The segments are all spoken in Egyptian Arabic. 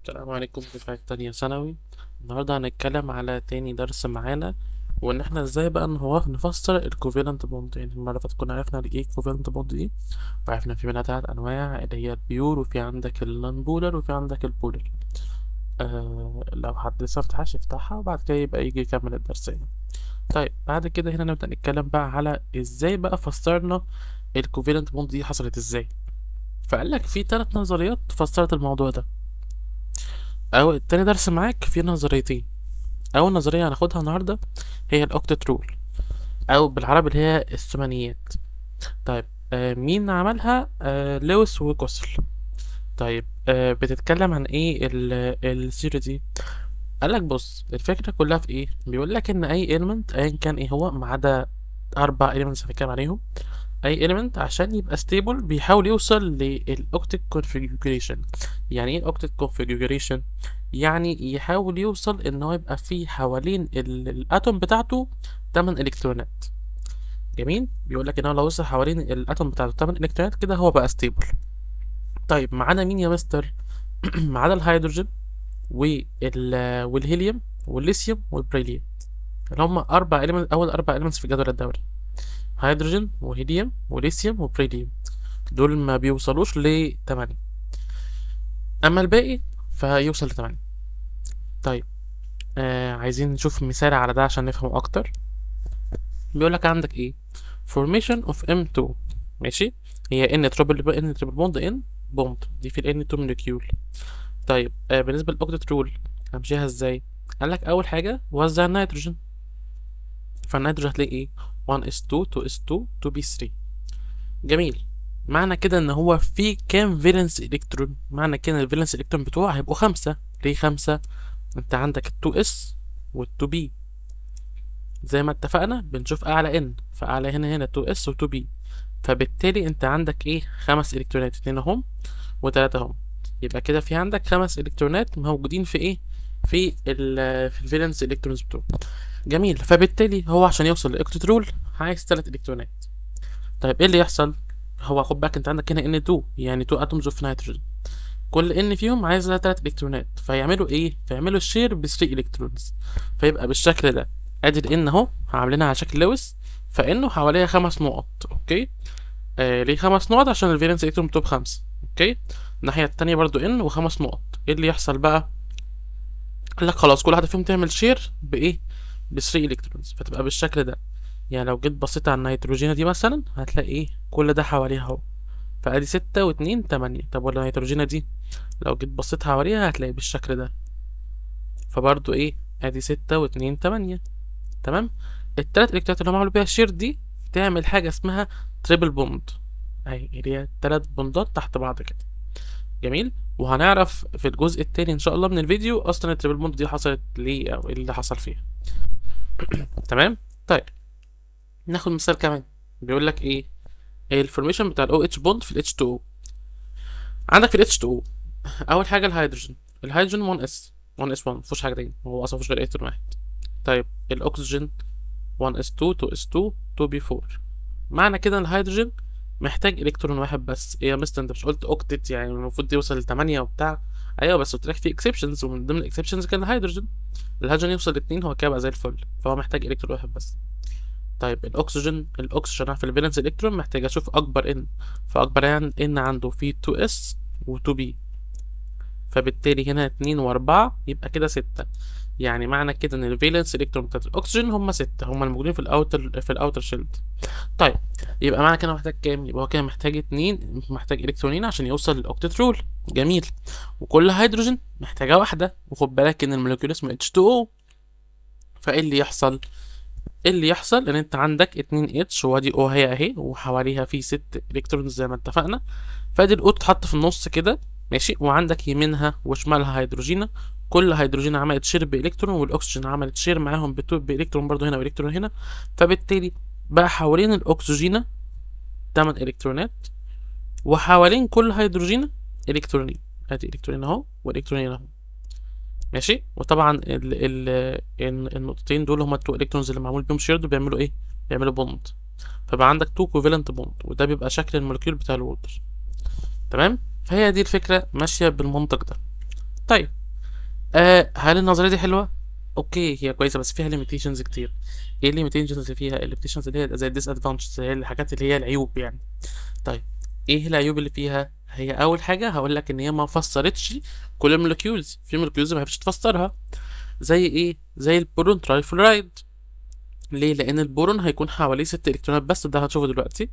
السلام عليكم دفعة تانية ثانوي. النهاردة هنتكلم على تاني درس معانا، وان احنا ازاي بقى ان هو نفسر ال covalent bond. يعني المرة اللي فاتت كنا عرفنا ايه ال covalent bond دي، وعرفنا في منها تلات انواع اللي هي ال pure، وفي عندك ال non polar، وفي عندك ال polar. لو حد لسه مفتحهاش يفتحها، وبعد كده يبقى يجي يكمل الدرس يعني. طيب بعد كده هنا نبدأ نتكلم بقى على ازاي بقى فسرنا ال covalent bond دي حصلت ازاي. فقال لك في تلات نظريات فسرت الموضوع ده. أو تاني درس معاك في نظريتين. أول نظرية هناخدها النهاردة هي ال octet rule، أو بالعربي اللي هي الثمانيات. طيب مين عملها؟ لويس وكوسل. طيب بتتكلم عن ايه ال theory دي؟ قال لك بص، الفكرة كلها في ايه؟ بيقول لك ان اي element ايا كان ايه هو، ما عدا 4 elements هنتكلم عليهم، اي element عشان يبقى stable بيحاول يوصل لل octet configuration. يعني ايه ال octet configuration؟ يعني يحاول يوصل ان هو يبقى فيه حوالين ال atom بتاعته 8 الكترونات. جميل. بيقول لك ان هو لو وصل حوالين ال atom بتاعته 8 الكترونات كده هو بقى stable. طيب معانا مين يا مستر؟ معانا الهيدروجين والهيليوم والليثيوم والبريليوم، اللي هم 4 element، اول 4 elements في الجدول الدوري، هيدروجين وهيليوم وليثيوم وبريليوم، دول ما بيوصلوش ل 8، اما الباقي فيوصل ل 8. طيب عايزين نشوف مثال على ده عشان نفهم اكتر. بيقول لك عندك ايه؟ formation of M2، ماشي، هي N triple N triple bond N bond دي في ال N2 molecule. طيب بالنسبة لل octet rule همشيها ازاي؟ قال لك اول حاجة وزع النيتروجين، فالنيتروجين هتلاقي ايه؟ 1s2 2s2 2p3. جميل. معنى كده ان هو في كام valence electron؟ معنى كده ان ال valence electron بتوعه هيبقوا 5. ليه 5؟ انت عندك ال 2s وال 2p، زي ما اتفقنا بنشوف اعلى n، فاعلى هنا 2s و 2p، فبالتالي انت عندك ايه؟ 5 الكترونات، 2 اهم و3 اهم، يبقى كده في عندك 5 الكترونات موجودين في ايه؟ في ال valence electrons بتوعه. جميل. فبالتالي هو عشان يوصل ل octet rule عايز 3 الكترونات. طيب ايه اللي يحصل؟ هو خد بالك انت عندك هنا N2، يعني 2 atoms of nitrogen، كل N فيهم عايز لها 3 الكترونات، فيعملوا ايه؟ فيعملوا share ب 3 electrons، فيبقى بالشكل ده. ادي ال N اهو عاملينها على شكل لويس، ف N حواليها 5 نقط. okay، ليه 5 نقط؟ عشان ال valence electron بتوع 5. okay، الناحية التانية برضو N وخمس نقط. ايه اللي يحصل بقى؟ قال لك خلاص كل واحدة فيهم تعمل share بايه؟ ب 3 electrons، فتبقى بالشكل ده. يعني لو جيت بصيت على النيتروجينة دي مثلا هتلاقي ايه؟ كل ده حواليها اهو، فادي 6 واتنين تمانية. طب ولا النيتروجينة دي لو جيت بصيت حواليها هتلاقي بالشكل ده، فبرضو ايه؟ ادي 6 واتنين تمانية. تمام. التلات الكترونات اللي هم عملوا بيها share دي تعمل حاجة اسمها triple bond، اهي اللي هي 3 بوندات تحت بعض كده. جميل. وهنعرف في الجزء التاني ان شاء الله من الفيديو اصلا ال triple bond دي حصلت ليه او ايه اللي حصل فيها. تمام. طيب ناخد مثال كمان. بيقول لك ايه؟ ال formation بتاع ال OH bond في ال H2O. عندك في ال H2O اول حاجه الهيدروجين، الهيدروجين 1s 1s 1 مفيهوش حاجه تاني، هو اصلا مفيهوش غير الكترون واحد. طيب الاكسجين 1s2 2s2 2p4، معنى كده ان الهيدروجين محتاج الكترون واحد بس. ايه يا مستر انت مش قلت octet يعني المفروض يوصل ل 8 وبتاع؟ ايوه بس قلت لك في exceptions، ومن ضمن ال exceptions كان الهيدروجين. الهيدروجين يوصل ل 2 هو كده بقى زي الفل، فهو محتاج الكترون واحد بس. طيب الاكسجين، الاكسجين في ال valence electron محتاج اشوف اكبر N، فاكبر N عنده في 2s و 2p، فبالتالي هنا 2 و4 يبقى كده 6. يعني معنى كده ان ال valence electron بتاعت الاكسجين هم 6، هم الموجودين في ال outer shell. طيب يبقى معنى كده محتاج كام؟ يبقى هو كده محتاج 2، محتاج الكترونين عشان يوصل لل octet rule. جميل. وكل هيدروجين محتاجه واحده، وخد بالك ان ال molecule اسمه H2O. فايه اللي يحصل؟ ايه اللي يحصل؟ ان انت عندك 2 H وادي O هي اهي، وحواليها في 6 electrons زي ما اتفقنا، فادي ال O تتحط في النص كده، ماشي، وعندك يمينها وشمالها هيدروجينة، كل هيدروجين عملت share بالكترون، والاكسجين عملت share معاهم بالكترون برضو هنا والكترون هنا، فبالتالي بقى حوالين الاكسجينة 8 الكترونات، وحوالين كل هيدروجينة الكترونين، ادي الكترونين اهو والكترونين اهو، ماشي. وطبعا النقطتين دول هما ال two electrons اللي معمول بيهم share، بيعملوا ايه؟ بيعملوا bond، فبقى عندك two covalent bond، وده بيبقى شكل ال molecule بتاع ال water. تمام. فهي دي الفكرة ماشية بالمنطق ده. طيب هل النظرية دي حلوه؟ okay هي كويسة بس فيها limitations كتير. ايه ال limitations اللي فيها؟ ال limitations اللي هي زي ال disadvantages، هي الحاجات اللي هي العيوب يعني. طيب ايه العيوب اللي فيها؟ هي اول حاجة هقول لك ان هي ما فسرتش كل ال molecules، في molecules ما عرفتش تفسرها. زي ايه؟ زي ال boron trifluoride. ليه؟ لان البورون هيكون حواليه 6 الكترونات بس، ده هتشوفه دلوقتي.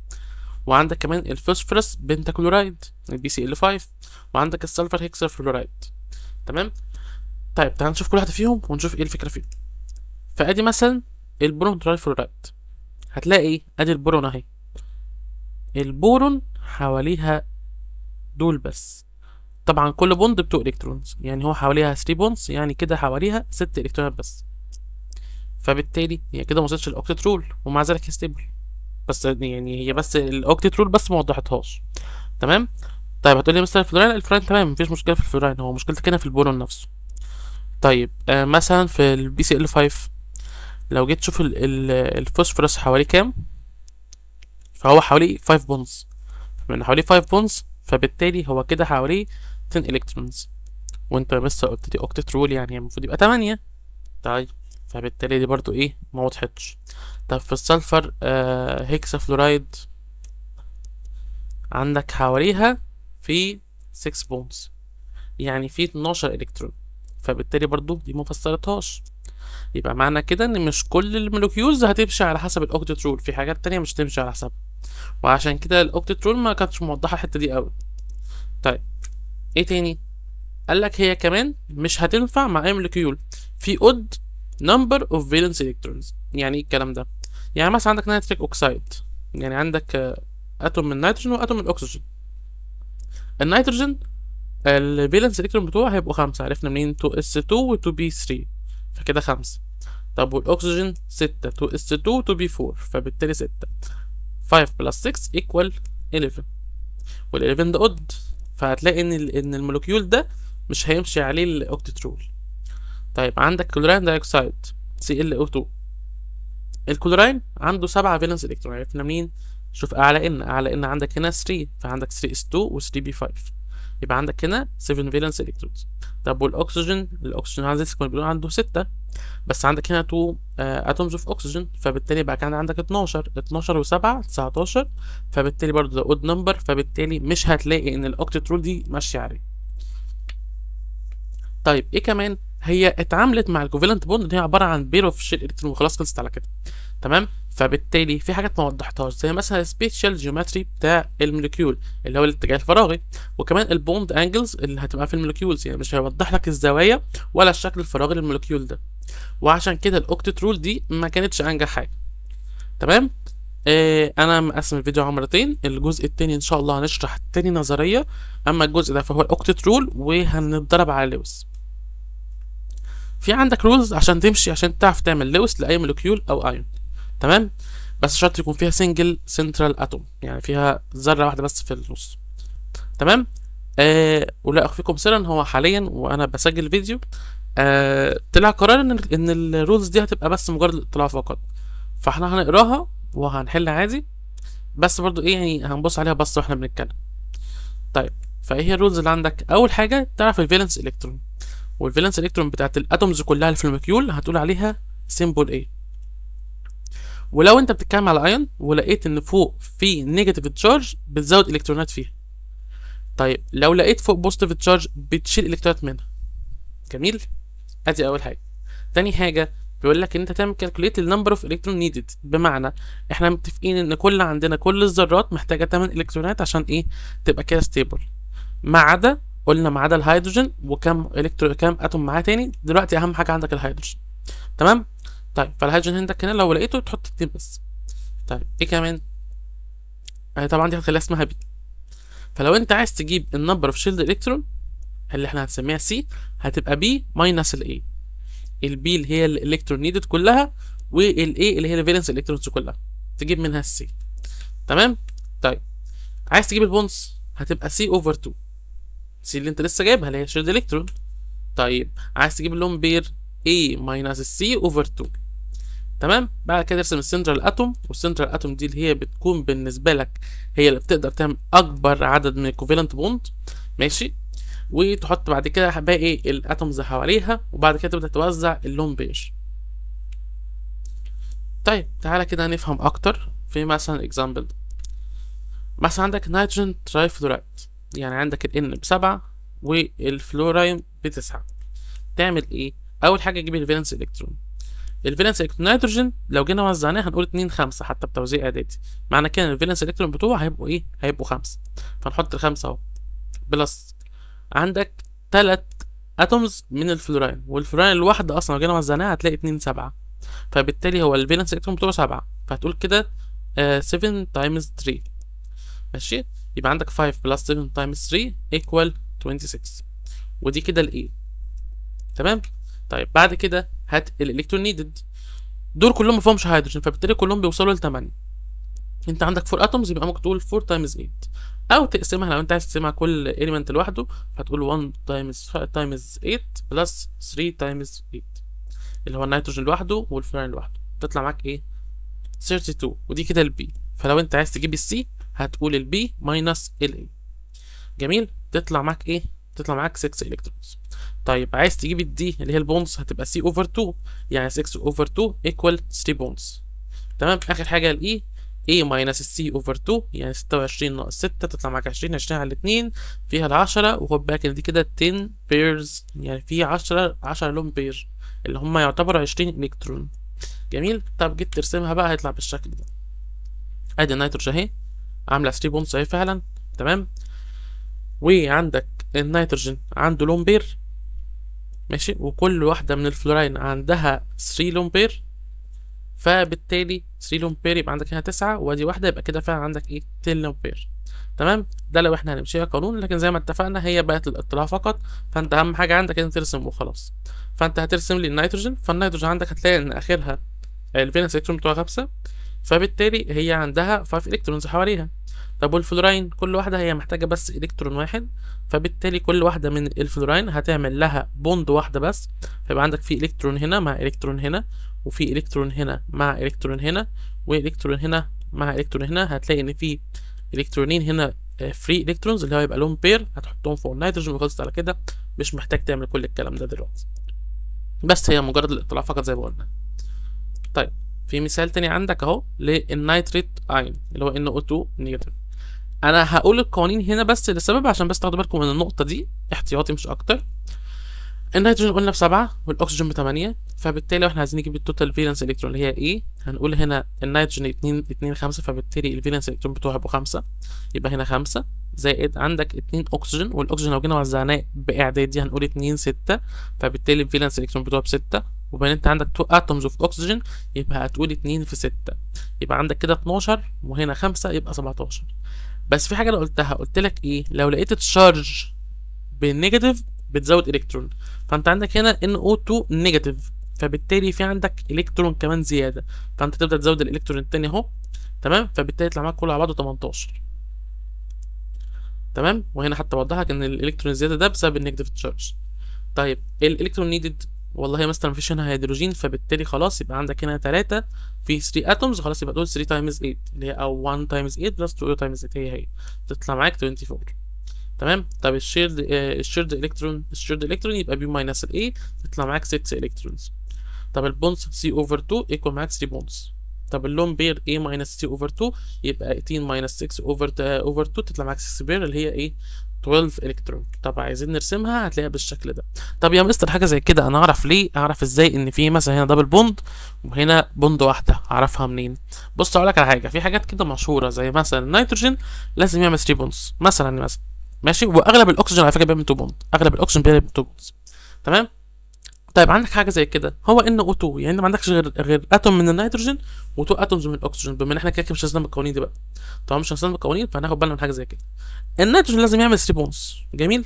وعندك كمان ال phosphorus pentachloride ال PCl 5، وعندك ال sulfur hexafluoride. تمام. طيب تعال نشوف كل واحدة فيهم ونشوف ايه الفكرة فيهم. فادي مثلا ال boron trifluoride، هتلاقي ايه؟ ادي البورون اهي، البورون حواليها دول بس، طبعا كل bond ب 2 electrons، يعني هو حواليها 3 bonds، يعني كده حواليها 6 الكترونات بس، فبالتالي هي كده ما وصلتش لل octet rule، ومع ذلك هي stable، بس يعني هي بس ال octet rule بس ما وضحتهاش. تمام. طيب هتقولي مثلا ال fluorine، ال fluorine تمام مفيش مشكلة في الفلورين، هو مشكلتك هنا في البورون نفسه. طيب مثلا في ال PCl 5 لو جيت تشوف الفوسفورس حواليه كام، فهو حواليه 5 bonds، من حواليه 5 bonds فبالتالي هو كده حواليه 10 electrons، وانت بس قلت لي octet rule يعني المفروض يبقى 8. طيب فبالتالي دي برضو ايه ما وضحتش. طب في ال sulfur hexafluoride عندك حواليها في 6 bonds، يعني في 12 الكترون، فبالتالي برضو دي ما فسرتهاش. يبقى معنى كده ان مش كل ال molecules هتمشي على حسب ال octet rule، في حاجات تانية مش هتمشي على حسبها، وعشان كده ال octet rule ما كانتش موضحة الحتة دي قوي. طيب ايه تاني؟ قال لك هي كمان مش هتنفع مع اي molecule في odd number of valence electrons. يعني ايه الكلام ده؟ يعني مثلا عندك nitric oxide، يعني عندك atom من النيتروجين و atom من الاكسجين. النيتروجين ال valence electron بتوعه هيبقوا 5، عرفنا منين؟ 2 s 2 و 2 p 3، فكده 5. طب والاكسجين 6، 2 s 2 و 2 p 4، فبالتالي 6. 5 plus 6 equal 11، وال 11 ده odd، فهتلاقي ان ال molecule ده مش هيمشي عليه ال octet rule. طيب عندك chlorine dioxide ClO2، الكلوراين عنده 7 valence electron، عرفنا منين؟ شوف اعلى n، اعلى n عندك هنا 3، فعندك 3 s 2 و 3 p 5، يبقى عندك هنا 7 valence electrons. طب والاكسجين، الاكسجين عندك عنده 6، بس عندك هنا 2 atoms of oxygen، فبالتالي بقى كان عندك 12، 12 و7 19، فبالتالي برضه ده odd number، فبالتالي مش هتلاقي ان ال octet rule دي ماشية عليه. طيب ايه كمان؟ هي اتعاملت مع ال covalent bond اللي هي عبارة عن pair of shared electron وخلاص، خلصت على كده. تمام. فبالتالي في حاجات ما وضحتهاش، زي مثلا ال spatial geometry بتاع ال molecule اللي هو الاتجاه الفراغي، وكمان ال bond angles اللي هتبقى في ال molecules، يعني مش هيوضح لك الزوايا ولا الشكل الفراغي لل molecule ده، وعشان كده ال octet rule دي ما كانتش انجح حاجة. تمام. انا مقسم الفيديو على مرتين، الجزء التاني ان شاء الله هنشرح تاني نظرية، اما الجزء ده فهو ال octet rule وهنتدرب على لويس. في عندك rules عشان تمشي، عشان تعرف تعمل لويس لاي molecule او ايون. تمام. بس شرط يكون فيها single central atom، يعني فيها ذره واحدة بس في النص. تمام. ولا اخفيكم سرا، هو حاليا وانا بسجل الفيديو طلع قرار ان ال rules دي هتبقى بس مجرد الاطلاع فقط، فاحنا هنقراها وهنحل عادي، بس برضو ايه يعني هنبص عليها بس واحنا بنتكلم. طيب فايه هي ال rules اللي عندك؟ اول حاجة تعرف ال valence electron، وال valence electron بتاعت ال atoms كلها اللي في ال molecule هتقول عليها symbol A. ولو انت بتتكلم على ايون ولقيت ان فوق في negative charge بتزود الكترونات فيها. طيب لو لقيت فوق positive charge بتشيل الكترونات منها. جميل، ادي اول حاجة. تاني حاجة بيقول لك ان انت تعمل calculate ال number of electron needed، بمعنى احنا متفقين ان كل عندنا كل الذرات محتاجه 8 الكترونات عشان ايه؟ تبقى كده stable، ما عدا قلنا ما عدا الهيدروجين وكم الكترون كام atom معاه تاني. دلوقتي اهم حاجة عندك الهيدروجين. تمام. طيب فالهيدروجين عندك هنا لو لقيته تحط 2 بس. طيب ايه كمان؟ طبعا دي هتخليها اسمها B. فلو انت عايز تجيب ال number of shelled electron اللي احنا هنسميها C، هتبقى B minus ال A. ال B اللي هي ال electron needed كلها، وال A اللي هي ال valence electrons كلها، تجيب منها ال C. تمام. طيب عايز تجيب ال bonds هتبقى C over 2، C اللي انت لسه جايبها اللي هي shared electron. طيب عايز تجيب ال lone pair A minus ال C over 2. تمام. بعد كده ترسم ال central atom، وال central atom دي اللي هي بتكون بالنسبة لك هي اللي بتقدر تعمل اكبر عدد من ال covalent bond. ماشي. وتحط بعد كده باقي ال atoms حواليها، وبعد كده تبدا توزع ال lone pair. طيب تعالى كده نفهم اكتر في مثلا example. مثلا عندك nitrogen trifluoride، يعني عندك ال N ب7 والفلوراين ب9. تعمل ايه؟ اول حاجة تجيب ال valence electron. ال valence electron نيتروجين لو جينا وزعناه هنقول 2 5 حتى بتوزيع اعدادي، معنى كده ان ال valence electron بتوعه هيبقوا ايه؟ هيبقوا 5، فنحط ال5 اهو. plus عندك 3 atoms من ال fluorine، وال fluorine الواحدة اصلا لو جينا وزعناها هتلاقي 2 7، فبالتالي هو ال valence electron بتوعه 7، فهتقول كده 7 times 3. ماشي، يبقى عندك 5 plus 7 times 3 equal 26، ودي كده ال A. تمام. طيب بعد كده هات ال electron needed، دول كلهم ما فيهمش هيدروجين، فبالتالي كلهم بيوصلوا ل 8. انت عندك 4 atoms، يبقى ممكن تقول 4 times 8، او تقسمها لو انت عايز تقسمها كل element لوحده، فتقول 1 times 8 plus 3 times 8، اللي هو النيتروجين لوحده والفلورين لوحده، تطلع معاك ايه؟ 32، ودي كده ال B. فلو انت عايز تجيب ال C هتقول ال B minus ال A. جميل، تطلع معاك ايه؟ تطلع معاك 6 electrons. طيب عايز تجيب ال D اللي هي ال bonds، هتبقى C over 2، يعني 6 over 2 equal 3 bonds. تمام. اخر حاجة ال E، A minus ال C over 2، يعني 26 ناقص 6 تطلع معاك 20، 20 على 2 فيها ال10، وخد بالك ان دي كده 10 pairs، يعني في 10 lone pair اللي هم يعتبروا 20 الكترون. جميل. طب جيت ترسمها بقى هيطلع بالشكل ده. ادي النيتروجين اهي عامله 3 bonds اهي فعلا. تمام. وعندك النيتروجين عنده lone pair، ماشي، وكل واحدة من الفلوراين عندها 3 lone pair، فبالتالي 3 lone pair يبقى عندك هنا 9، وادي واحدة، يبقى كده فعلا عندك ايه؟ 10 lone pair. تمام. ده لو احنا هنمشيها قانون، لكن زي ما اتفقنا هي بقت الاطلاع فقط، فانت اهم حاجة عندك ان ترسم وخلاص. فانت هترسم لي النيتروجين، فالنيتروجين عندك هتلاقي ان اخرها ال valence electron بتوعها 5، فبالتالي هي عندها 5 electrons حواليها. طب والفلوراين كل واحدة هي محتاجة بس الكترون واحد، فبالتالي كل واحدة من الفلوراين هتعمل لها bond واحدة بس، فيبقى عندك في الكترون هنا مع الكترون هنا، وفي الكترون هنا مع الكترون هنا، والكترون هنا مع الكترون هنا. هتلاقي ان في الكترونين هنا free electrons اللي هو يبقى lone pair، هتحطهم فوق النيتروجين وخلصت على كده. مش محتاج تعمل كل الكلام ده دلوقتي، بس هي مجرد الاطلاع فقط زي ما قلنا. طيب في مثال تاني عندك اهو لل nitrate ion اللي هو NO2 negative. انا هقول القوانين هنا بس لسبب، عشان بس تاخدوا بالكم من النقطة دي احتياطي مش اكتر. النيتروجين قلنا ب7 والاكسجين ب8، فبالتالي لو احنا عايزين نجيب ال total valence electron اللي هي ايه، هنقول هنا النيتروجين 2 2 5، فبالتالي ال valence electron بتوعه هيبقوا 5، يبقى هنا 5 زائد عندك 2 اكسجين، والاكسجين لو جينا وزعناه باعدادي هنقول 2 6، فبالتالي ال valence electron بتوعه ب6، وبعدين انت عندك 2 atoms of oxygen، يبقى هتقول 2 في 6، يبقى عندك كده 12 وهنا 5 يبقى 17. بس في حاجة انا قلتها، قلت لك ايه؟ لو لقيت charge بال negative بتزود الكترون، فانت عندك هنا NO2 negative، فبالتالي في عندك الكترون كمان زيادة، فانت تبدا تزود الالكترون التاني اهو. تمام. فبالتالي يطلع معاك كله على بعضه 18. تمام. وهنا حتى بوضح لك ان الالكترون الزيادة ده بسبب ال negative charge. طيب ال electron needed، والله يا مستر مفيش هنا هيدروجين، فبالتالي خلاص يبقى عندك هنا 3 في 3 atoms، خلاص يبقى دول 3 times 8 اللي هي او 1 times 8 plus 2 times 8، هي تطلع معاك 24. تمام. طب ال shared electron يبقى B minus ال A، تطلع معاك 6 electrons. طب ال bonds C over 2 equal معاك 3 bonds. طب ال lone pair A minus C over 2 يبقى 18 minus 6 over 2 تطلع معاك 6 pair اللي هي ايه؟ 12 الكترون. طب عايزين نرسمها هتلاقيها بالشكل ده. طب يا مستر حاجة زي كده انا اعرف ليه؟ اعرف ازاي ان في مثلا هنا double bond وهنا bond واحدة؟ اعرفها منين؟ بص اقول لك على حاجة، في حاجات كده مشهورة زي مثلا النيتروجين لازم يعمل 3 bonds مثلا ماشي، واغلب الاكسجين على فكرة بيعمل 2 bond، اغلب الاكسجين بيعمل 2 bonds. تمام. طيب عندك حاجة زي كده هو NO2، يعني انت ما عندكش غير atom من النيتروجين و2 atoms من الاكسجين، بما ان احنا كده كده مش هنستخدم القوانين دي بقى، طبعا مش هنستخدم القوانين، فهناخد بالنا من حاجة زي كده. النيتروجين لازم يعمل 3 bonds، جميل،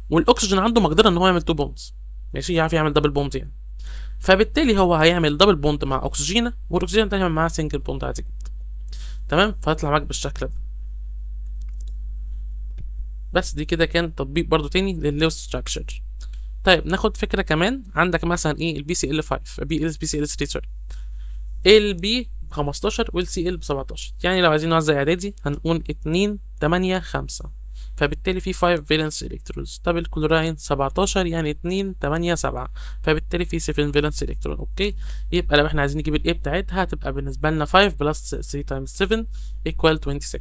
والاكسجين عنده مقدره ان هو يعمل 2 bonds، ماشي، يعرف يعمل double bond يعني، فبالتالي هو هيعمل double bond مع اكسجين، والاكسجين التاني هيعمل معاه single bond عادي جدا. تمام. فهيطلع معاك بالشكل ده. بس دي كده كان تطبيق برضو تاني لل Lewis structure. طيب ناخد فكرة كمان. عندك مثلا ايه؟ ال BCl 5، BCl 3 sorry، ال B ب 15 وال Cl ب 17، يعني لو عايزين نوزع اعدادي هنقول 2 8 5، فبالتالي في 5 valence electrons. طب الكلوراين 17 يعني 2 8 7، فبالتالي في 7 valence electron. okay، يبقى لو احنا عايزين نجيب ال A بتاعتها هتبقى بالنسبة لنا 5 plus 3 times 7 equal 26.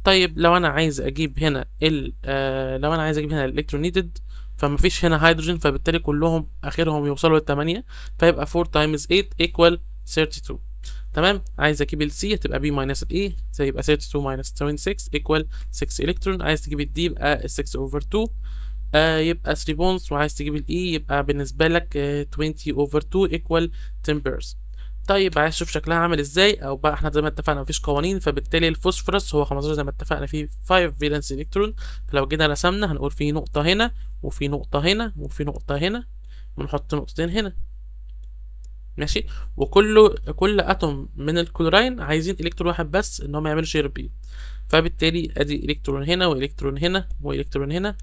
طيب لو انا عايز اجيب هنا ال لو انا عايز اجيب هنا ال electron needed، فمفيش هنا هيدروجين، فبالتالي كلهم اخرهم يوصلوا ل 8، فيبقى 4 times 8 equal 32. تمام. عايز اجيب ال C هتبقى B minus ال A، يبقى 32 minus 26 equal 6 الكترون. عايز تجيب ال D يبقى 6 over 2، يبقى 3 bonds. وعايز تجيب ال E يبقى بالنسبة لك 20 over 2 equal 10 pairs. طيب عايز تشوف شكلها عامل ازاي، او بقى احنا زي ما اتفقنا مفيش قوانين، فبالتالي الفوسفورس هو 15 زي ما اتفقنا فيه 5 valence electron. فلو جينا رسمنا هنقول في نقطة هنا وفي نقطة هنا وفي نقطة هنا، ونحط نقطتين هنا، ماشي. وكل atom من الكلوراين عايزين الكترون واحد بس ان هم يعملوا share بيه، فبالتالي ادي الكترون هنا والكترون هنا والكترون هنا،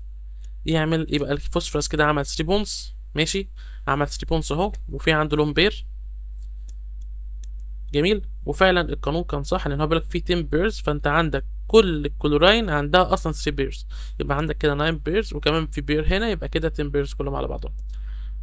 يعمل يبقى الفوسفورس كده عمل 3 bonds، ماشي، عمل 3 bonds اهو، وفي عنده lone pair. جميل. وفعلا القانون كان صح، لان هو بيقول لك في 10 pairs، فانت عندك كل الكلوراين عندها اصلا 3 pairs، يبقى عندك كده 9 pairs، وكمان في pair هنا، يبقى كده 10 pairs كلهم على بعضهم.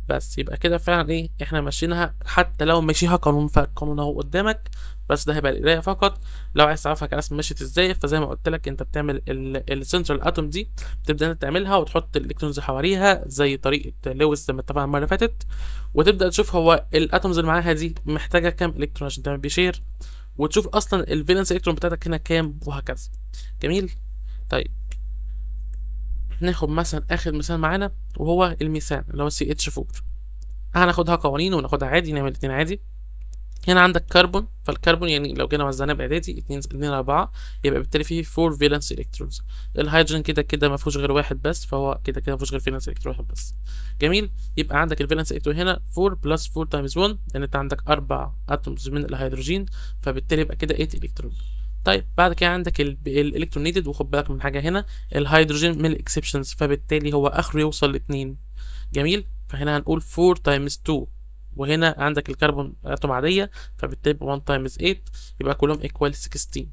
بس يبقى كده فعلا ايه، احنا ماشيينها حتى لو ماشيها قانون، فالقانون اهو قدامك، بس ده هيبقى القراية فقط. لو عايز تعرفها كرسم مشيت ازاي، فزي ما قلت لك انت بتعمل ال central atom دي، بتبدا انت تعملها وتحط ال electrons حواليها زي طريقه لويس زي ما اتفقنا المرة اللي فاتت، وتبدا تشوف هو ال atoms اللي معاها دي محتاجه كام الكترون عشان تعمل بيه share، وتشوف اصلا ال valence electron بتاعتك هنا كام، وهكذا. جميل. طيب ناخد مثلا اخر مثال معانا وهو الميثان اللي هو CH4. هناخدها قوانين وناخدها عادي، نعمل الاتنين عادي. هنا عندك كربون، فالكربون يعني لو جينا وزعناه باعدادي 2 2 4، يبقى بالتالي فيه 4 valence electrons. الهيدروجين كده كده ما فيهوش غير واحد بس، فهو كده كده ما فيهوش غير valence electron واحد بس. جميل. يبقى عندك ال valence electron هنا 4 plus 4 times 1، لان انت عندك 4 atoms من الهيدروجين، فبالتالي يبقى كده 8 الكترون. طيب بعد كده عندك ال electron needed، وخد بالك من حاجة هنا، الهيدروجين من ال exceptions، فبالتالي هو اخره يوصل ل 2. جميل. فهنا هنقول 4 times 2، وهنا عندك الكربون atom عادية، فبالتالي 1 times 8، يبقى كلهم equal 16.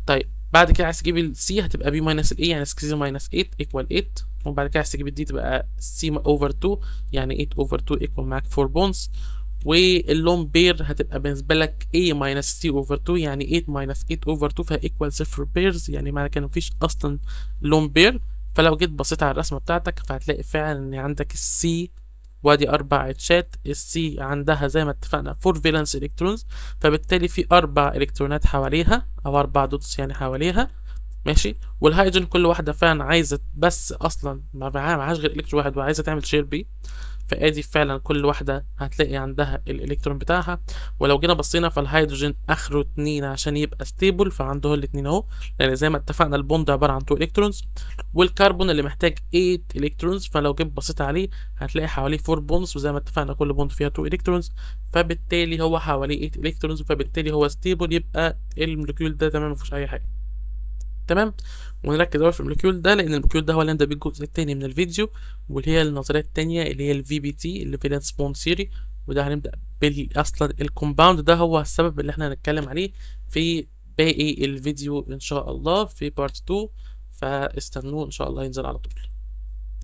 طيب بعد كده عايز تجيب ال C هتبقى B minus ال A، يعني 16 minus 8 equal 8. وبعد كده عايز تجيب ال D تبقى C over 2، يعني 8 over 2 equal معاك 4 bonds. وال lone pair هتبقى بالنسبة لك A minus C over 2، يعني 8 minus 8 over 2، فهي equal 0 pairs، يعني معنى كده مفيش أصلا lone pair. فلو جيت بصيت على الرسمة بتاعتك فهتلاقي فعلا إن عندك ال C وادي 4 H ات، ال C عندها زي ما اتفقنا 4 valence electrons، فبالتالي في 4 الكترونات حواليها او 4 dots يعني حواليها، ماشي. والهيدروجين كل واحدة فعلا عايزه بس اصلا ما معهاش غير الكترون واحد وعايزه تعمل share بيه، فادي فعلا كل واحدة هتلاقي عندها الالكترون بتاعها. ولو جينا بصينا فالهيدروجين اخره 2 عشان يبقى stable، فعنده الاتنين اهو، لان زي ما اتفقنا ال bond عبارة عن 2 electrons. والكربون اللي محتاج 8 electrons، فلو جيت بصيت عليه هتلاقي حواليه 4 bonds، وزي ما اتفقنا كل bond فيها 2 electrons، فبالتالي هو حواليه 8 electrons، فبالتالي هو stable، يبقى ال molecule ده تمام مفيهوش اي حاجة. تمام. ونركز اول في ال molecule ده، لان ال molecule ده هو اللي هنبدا بيه الجزء الثاني من الفيديو، واللي هي النظرية الثانية اللي هي ال VBT اللي valence bond theory. وده هنبدا بال اصلا ال compound ده هو السبب اللي احنا هنتكلم عليه في باقي الفيديو ان شاء الله في part 2، فاستنوه ان شاء الله ينزل على طول.